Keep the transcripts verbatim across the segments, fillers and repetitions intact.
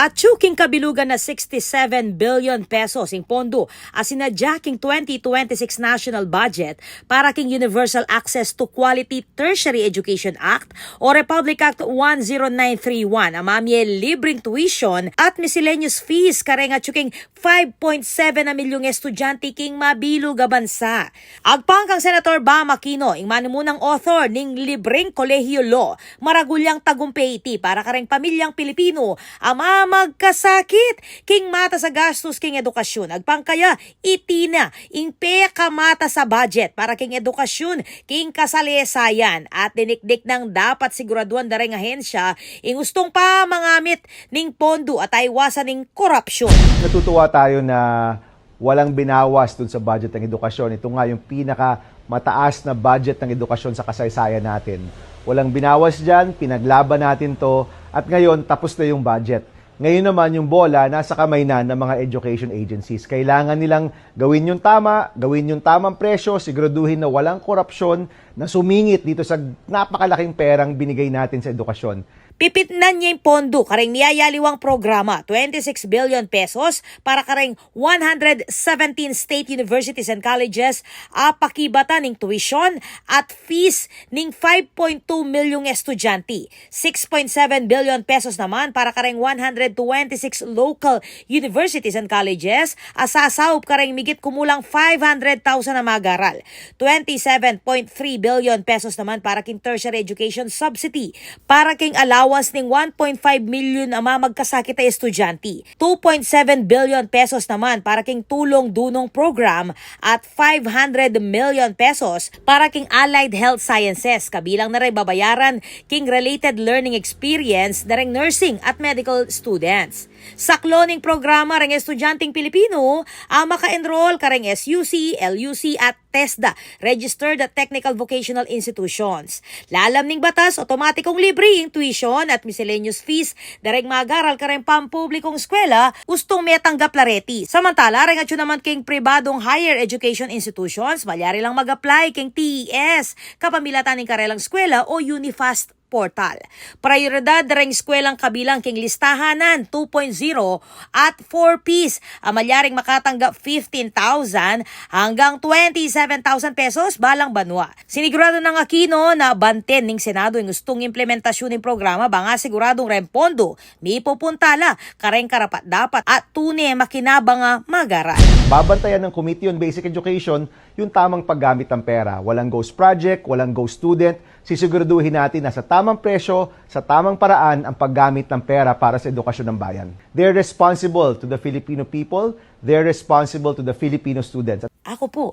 Atyu king kabilugan na sixty-seven billion pesos ing pondo a sinadya king twenty twenty-six national budget para king Universal Access to Quality Tertiary Education Act o Republic Act one zero nine three one a mamie libreng tuition at miscellaneous fees kareng atyu king five point seven a milyung estudyante king mabilug a bansa. Agpang kang Senator Bam Aquino, ing manimunang author ning libreng kolehiyo law, maragul yang tagumpe iti para kareng pamilyang Pilipino a mamagkasakit king matas a gastus king edukasyun. Agpang kaya, iti na ing pekamatas a budget para king edukasyun king kasalesayan at dinikdik nang dapat siguraduan da reng ahensya ing ustung pamangamit ning pondo at aiwasan ing korapsyun. Natutuwa tayo na walang binawas dun sa budget ng edukasyon. Ito nga yung pinakamataas na budget ng edukasyon sa kasaysayan natin. Walang binawas dyan, pinaglaban natin to, at ngayon tapos na yung budget. Ngayon naman yung bola nasa kamay na ng mga education agencies. Kailangan nilang gawin yung tama, gawin yung tamang presyo, siguraduhin na walang korupsyon na sumingit dito sa napakalaking perang binigay natin sa edukasyon. Pipitnan ya ing pondo kareng miyayaliwang programa, twenty-six billion pesos para kareng one hundred seventeen state universities and colleges a pakibatan ning tuition at fees ning five point two milyung estudyante, six point seven billion pesos naman para kareng one hundred twenty-six local universities and colleges a sasaup kareng migit kumulang five hundred thousand a mag-aral, twenty-seven point three billion pesos naman para king tertiary education subsidy, para king allowance ning one point five million a mamagkasakit a estudyante, two point seven billion pesos naman para king tulong dunong program at five hundred million pesos para king allied health sciences, kabilang na reng babayaran king related learning experience na reng nursing at medical students. Saklo ning programa reng estudyanteng Pilipino a maka-enroll kareng S U C, L U C at TESDA, registered at technical vocational institutions. Lalam ning batas, otomatikong libre ing tuition at miscellaneous fees da reng mag-aral kareng pampublikong eskwela ustung metanggap la reti. Samantala, reng atyu naman king pribadong higher education institutions, malyari lang mag-apply king T E S kapamilatan ning karelang eskwela o UNIFAST portal. Prayoridad da reng eskwelang kabilang king listahan na two point zero at four Ps a malyaring makatanggap fifteen thousand hanggang twenty-seven thousand pesos balang banwa. Sinigurado nang Aquino na banten ning Senado ing ustung implementasyun ning programa bang siguradung reng pondo mipupunta la kareng karapat-dapat at tune makinabang a mag-aral. Babantayan ng Committee on Basic Education yung tamang paggamit ng pera. Walang ghost project, walang ghost student. Sisiguraduhin natin na sa tamang presyo, sa tamang paraan ang paggamit ng pera para sa edukasyon ng bayan. They're responsible to the Filipino people. They're responsible to the Filipino students. Ako po,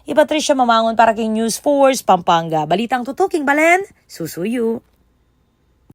i Patricia Mamangon para king News Force Pampanga. Balitang tutuking balen, susuyu.